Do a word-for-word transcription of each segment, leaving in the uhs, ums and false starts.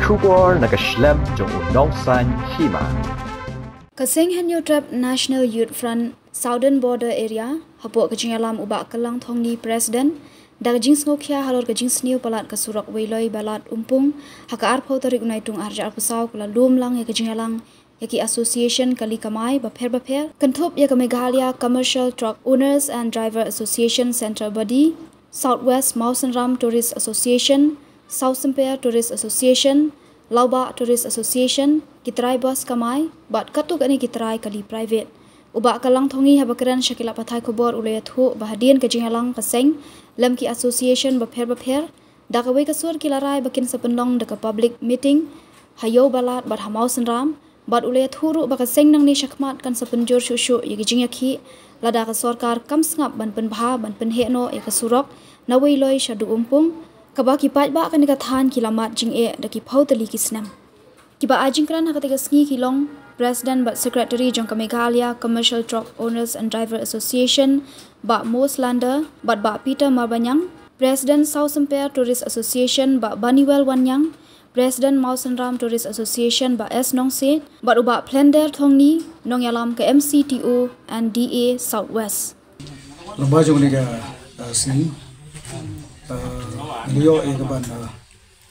Khubor na ka shlem jong u nongsan hima. Ka seng Hynñiewtrep National Youth Front Southern Border Area, hapoh ka jingïalam u Bah Kallang Thongni President, da ka jingsngewkhia halor ka jingsniew palat ka surok Weiloi Balat Umpung, ha ka arphew tarik u Naitung arhajar arphew saw ka la lum lang ïa ka jingïalang ïa ki association kali kamai bapher bapher, kynthup ïa ka Meghalaya Commercial Truck Owners and Driver Association Central Body, South West Mawsynram Tourist Association, Sawsymper Tourist Association, Lawbah Tourist Association, ki trai bus kamai, bad katto katne ki trai kali private. U Bah Kallang Thongni haba kren sha ki lad pathai khubor u la ïathuh ba hadien ka jingïalang ka seng, lem ki association bapher bapher, da kawei ka sur ki la rai ba kin sa pynlong da ka public meeting ha Ïew Balat bad ha Mawsynram, bad u la ïathuh ruh ba ka seng nangne shakhmat kan sa pynjur shuh shuh ïa ki jingïakhih, lada ka sorkar kam sngap ban pynbha ban pynheh noh ïa ka surok na Weiloi sha Umpung, kaba ki paidbah kane ka thaiñ ki la mad jingeh da ki phew tylli ki snem. Kiba ai jingkren ha katei ka sngi ki long President bad Secretary jong ka Meghalaya Commercial Truck Owners and Driver Association, Bah Mose Lander, bad Bah Peter Marbaniang, President Sawsymper Tourist Association, Bah Baniwel Wanniang, President Mawsynram Tourist Association, Bah S Nongsiej, bad u Bah Plender Thongni, nongïalam ka M C T O and D A South West. Lyngba jong kane ka, uh, sngi, uh, ngi la ïoh ïa ka ban, uh,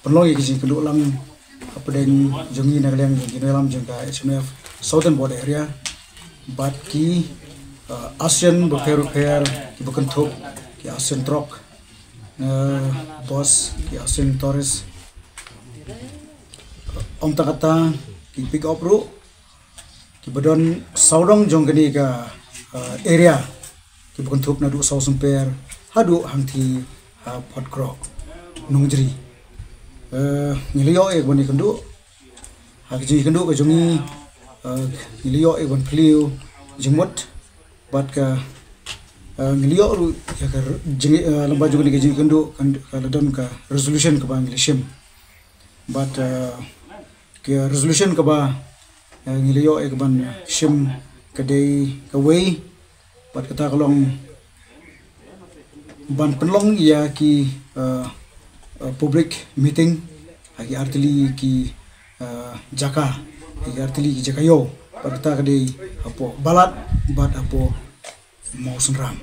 pynlong ïa ka jingïakynduh lang hapdeng jong ngi na ka liang jong ki nongïalam jong ka H M F Southern Border Area bad ki, uh, association bapher bapher kiba kynthup ki association truck, uh, bus, ki association tourist, ym tang katta, ki pick up ruh, kiba don sawdong jong kane ka, uh, area, kiba kynthup naduh Sawsymper haduh hangtei ha Photkroh, Nongjri. Uh, ngi la ïoh ïa ka ban ïakynduh, ha ka jingïakynduh ka jong ngi, uh, ngi la ïoh ïa ka ban phylliew jingmut bad ka, uh, ngi la ïoh ruh ïa ka re-, jing, uh, lyngba jong kane ka jingïakynduh kan, ka la don ka resolution kaba ngi la shim. Bad, uh, ka resolution kaba, uh, ngi la ïoh ïa ka ban shim ka dei kawei, bad kata ka long ban pynlong ïa ki, uh, uh, public meeting ha ki artylli ki, uh, jaka, ha ki artylli ki jaka ïew, bad kata ka dei hapoh Balat bad hapoh Mawsynram.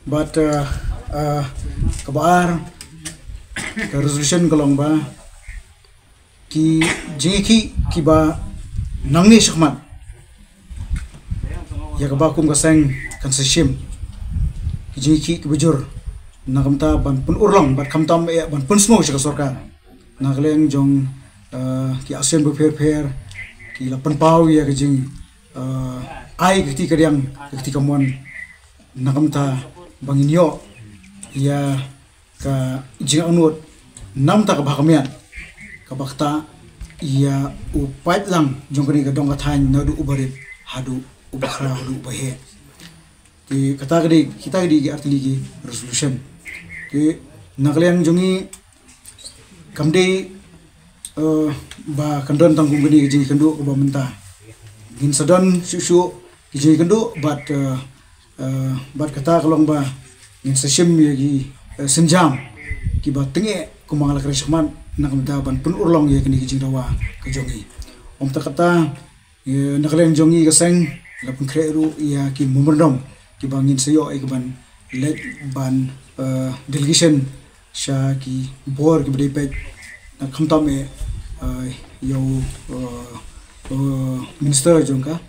Bad, uh, uh, kaba ar, ka resolution ka long ba ki jingïakhih kiba nangne shakhmat, ïa kaba kum ka seng kan sa shim ki jingïakhih kiba jur, na ka bynta ban pynurlong bad khamtam eh ban pynsngew sha ka sorkar na ka liang jong, uh, ki association bapher bapher ki la pynpaw ïa ka jing, uh, ai ka kti kadiang, ka kti kamon, na ka bynta ba ngin ïoh ïa ka jingangnud na ka bynta ka bha ka miat, kaba ktah ïa u paidlang jong kane ka dong ka thaiñ naduh u barit haduh u bakhraw haduh u baheh. Te kata ka dei, kita ka dei ki artylli ki resolution. Te na ka liang jong ngi kam dei, uh, ba kan don tang kum kane ka jingïakynduh kaba mynta. Ngin sa don shuh shuh ki jingïakynduh bad, uh, uh, bad kata ka long ba ngin sa shim ïa ki, uh, sienjam kiba tyngeh kumba nga la kren shakhmat na ka bynta ban pynurlong ïa kane ka jingdawa ka jong ngi. Ym tang katta, ïa, na ka liang jong ngi ka seng la pynkhreh ruh ïa ki memorandum kiba ngin sa ïoh ïa ka ban leit ban, uh, delegation sha ki bor kiba dei peit, na khamtam eh, uh, ïa u, uh, uh, minister jong ka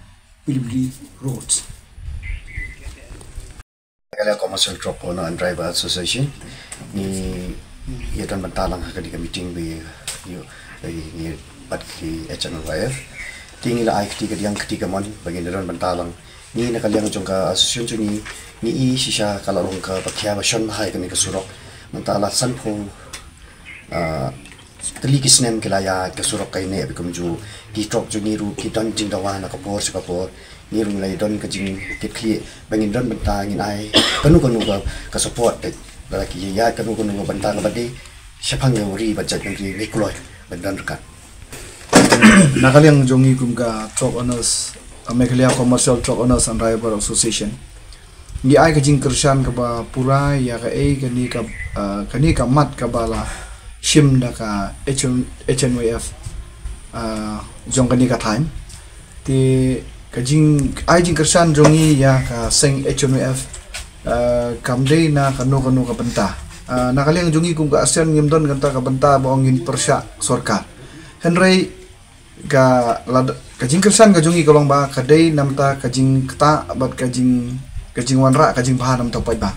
P W D Roads. Meghalaya Commercial Truck Owner and Driver Association, ngi ïa don bynta lang ha kane ka meeting ba ïa, ïa, ïa, ngi bad ki H N R Y F. Te ngi la ai kti kadiang kti kamon ba ngin don bynta lang. Ngi na ka liang jong ka association jong ngi, ngi i shisha ka la long kaba khia ba shon bha ïa kane ka surok. Mynta la sanphew, ah, tylli ki snem ki la ïaid ka surok ka ïaineh bad kumjuh. Ki truck jong ngi ruh ki don jingdawa na ka por sha ka por. Ngi ruh ngi la ïa don ka jingkitkhlieh ba ngin don bynta ngin ai kano kano ka, ka support, eh, lada ki ïaid kano kano ka bynta kaba dei shaphang ïa u ri bad jaitbynriew ngi kloi ban don ryngkat. Na ka liang jong ngi kum ka Truck Owners, ka Meghalaya Commercial Truck Owners and Driver Association, ngi ai ka jingkyrshan kaba pura ïa kaei kane ka, ah, kane ka mat kaba la shim da ka H N Y F, ah, jong kane ka thaiñ. Te ka jing, ai jingkyrshan jong ngi ïa ka seng H N Y F, ah, kam dei na kano kano ka bynta. Ah, na ka liang jong ngi kum ka ASEAN ngim don kata ka bynta ba ong ngin pyrshah sorkar. Hynrei ka lad-, ka jingkyrshan ka jong ngi ka long ba ka dei namar ka jingktah bad ka jing, ka jingwanrah ka jingbha namar u paidbah.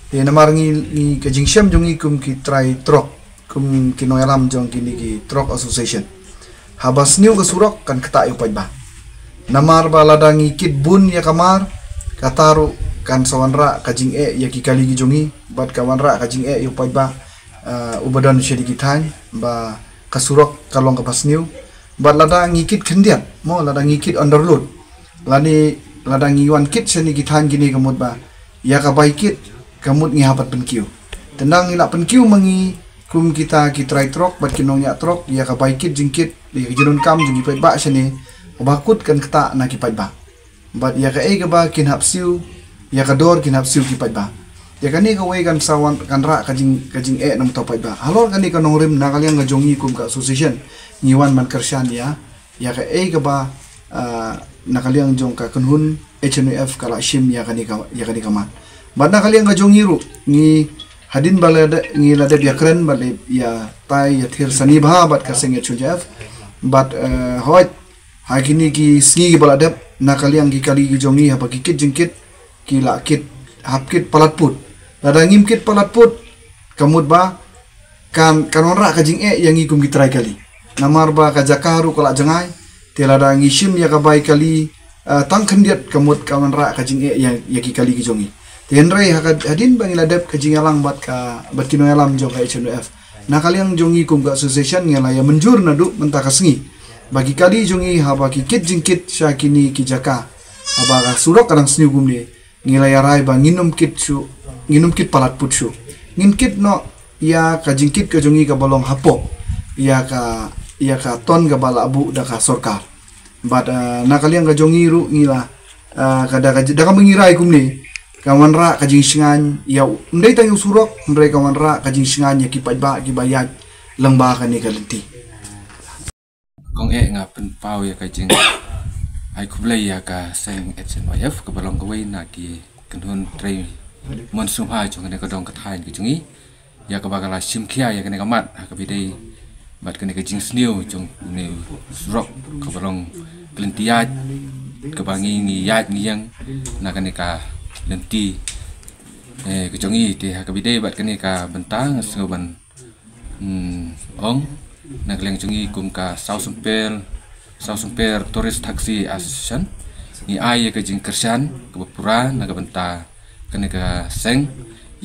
Te namar ngi, ngi ka jingshem jong ngi kum ki trai trok, kum ki nongïalam jong kine ki trok association. Haba sniew ka surok kan ktah ïa u paidbah. Namar ba lada ngi kit bun ïa ka mar, kata ruh kan sa wanrah ka jingeh ïa ki kali ki jong ngi, bad ka wanrah ka jingeh ïa u paidbah, ah, uba don sha ki thaiñ, ba ka surok ka long kaba sniew. Bad lada ngi kit khyndiat, mo, lada ngi kit underload, lane lada ngi wan kit sha ki thaiñ kine ka mut ba ïa ka bai kit ka mut ngi hap ban pynkiew. Te nang ngi la pynkiew ma ngi kum kita ki trai trok bad ki nongñiah trok, ïa ka bai kit jingkit, ïa ka jingdonkam jong ki paidbah shane, kaba kut kan ktah na ki paidbah. Bad ïa kaei kaba kin hap siew, ïa ka dor kin hap siew ki paidbah. Ïa kane kawei kan sa wan, kan rah ka jing, ka jingeh namar u paidbah. Halor kane ka nongrim, na ka liang ka jong ngi kum ka association, ngi wan ban kyrshan ïa, ïa kaei kaba, ah, na ka liang jong ka kynhun H N Y F ka la shim ïa kane ka, ïa kane ka mat. Bad na ka liang ka jong ngi ruh, ngi hadien ba la de-, ngi la dep ïakren bad la ïatai ïathir sani bha bad ka seng H N Y F. Bad, eh, hooid, ha kine ki sngi kiba la dep, na ka liang ki kali ki jong ngi haba ki kit jingkit, ki la kit, hap kit palat pud. Lada ngim kit palat pud, ka mut ba kan, kan wanrah ka jingeh ïa ngi kum ki trai kali. Namar ba ka jaka ruh ka la jngai, te lada ngi shim ïa ka bai kali, eh, tang khyndiat, ka mut ka wanrah ka jingeh ïa, ïa ki kali ki jong ngi. Te hynrei ha ka, hadien ba ngi la dep ka jingïalang bad ka, bad ki nongïalam jong ka H N Y F, na ka liang jong ngi kum ka association ngi la ïa mynjur naduh mynta ka sngi ba ki kali jong ngi haba ki kit jingkit sha kine ki jaka, haba ka surok ka dang sniew kumne, ngi la ïa rai ba ngin ym kit shuh, ngin ym kit palat pud shuh. Ngin kit noh ïa ka jingkit ka jong ngi kaba long hapoh ïa ka, ïa ka ton kaba la buh da ka sorkar. Bad, eh, na ka liang ka jong ngi ruh ngi la, eh, ka da ka, da kaba ngi rai kumne, ka wanrah ka jingshngaiñ ïa u, ym dei tang ïa u surok, hynrei ka wanrah ka jingshngaiñ ïa ki paidbah kiba ïaid lyngba kane ka lynti. Kong eh, nga pynpaw ïa ka jingai khublei ïa ka seng H N Y F kaba long kawei na ki kynhun trei mon sngewbha jong kane ka dong ka thaiñ ka jong ngi, ïa kaba ka la shim khia ïa kane ka mat ha kaba ïadei bad kane ka jingsniew jong une u surok kaba long ka lynti ïaid, kaba ngi, ngi ïaid ngi ïeng na kane ka lynti, eh, ka jong ngi. Te ha kaba ïadei bad kane ka bynta nga sngew ban, hmm, ong, na ka liang jong ngi kum ka South Sompir, South Sompir Tourist Taxi Association, ngi ai ïa ka jingkyrshan kaba pura na ka bynta kane ka seng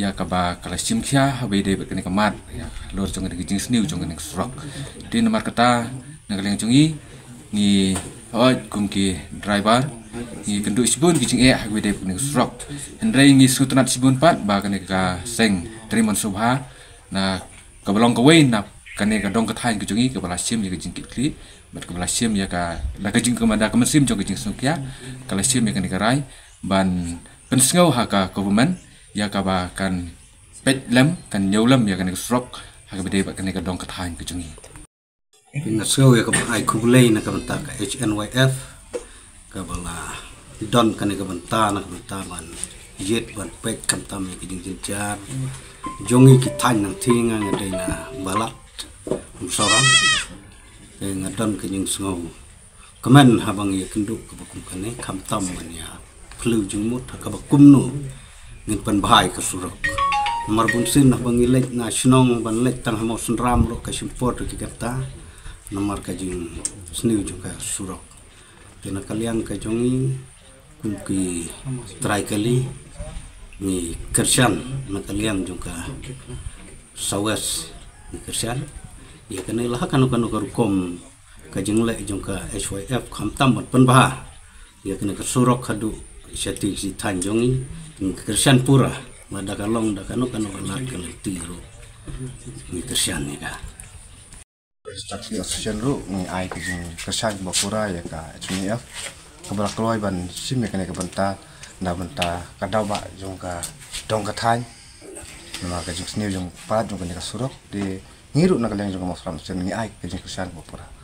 ïa kaba ka la shim khia ha kaba ïadei bad kane ka mat, ïa halor jong kane ka jingsniew jong kane ka surok. Te namar kata, na ka liang jong ngi, ngi hooid kum ki driver, ngi kynduh shibun ki jingeh ha kaba ïadei bad kane ka surok. Hynrei ngi sngewtynnat shibun pat ba kane ka seng trei mon sngewbha, na kaba long kawei na kane ka dong ka thaiñ ka jong ngi kaba la shim ïa ka jingkitkhlieh bad kaba la shim ïa ka, da ka jingkmen, da ka mynsiem jong ka jingsngewkhia, ka la shim ïa kane ka rai ban pynsngew ha ka government ïa kaba kan peit lem, kan ñiew lem ïa kane ka surok ha kaba ïadei bad kane ka dong ka thaiñ ka jong ngi. Nga sngew ïa kaba ai khublei na ka bynta ka H N Y F kaba la don kane ka bynta, na ka bynta ban ïit ban peit khamtam ïa ka jingjynjar jong ngi ki thaiñ nangthie. Nga, nga dei na Balat, Umsawra. Te nga don ka jingsngew kmen haba ngi ïakynduh kaba kum kane, khamtam ban ïa phylliew jingmut ha kaba kumno ngin pynbha ïa ka surok. Namar bunsien haba ngi leit na shnong ban leit tang ha Mawsynram ruh ka shim por da ki kynta namar ka jingsniew jong ka surok. Te na ka liang ka jong ngi kum ki trai kali, ngi kyrshan, na ka liang jong ka South West ngi kyrshan ïa kane, la ha kano kano ka rukom ka jingleh jong ka H Y F khamtam ban pynbha ïa kane ka surok haduh shatei shi thaiñ jong ngi, ngi kyrshan pura. Lada ka long da kano kano ka lad ka lynti ruh, ngi kyrshan ïa ka. Taxi Association ruh ngi ai ka jingkyrshan ba pura ïa ka H N Y F kaba la kloi ban shim ïa kane ka bynta na bynta ka daw ba jong ka dong ka thaiñ. Namar ka jingsniew jong pat jong kane ka surok, te Ngi ruh na ka liang jong ka Mawsynram Station ngi ai ka jingkyrshan kaba pura.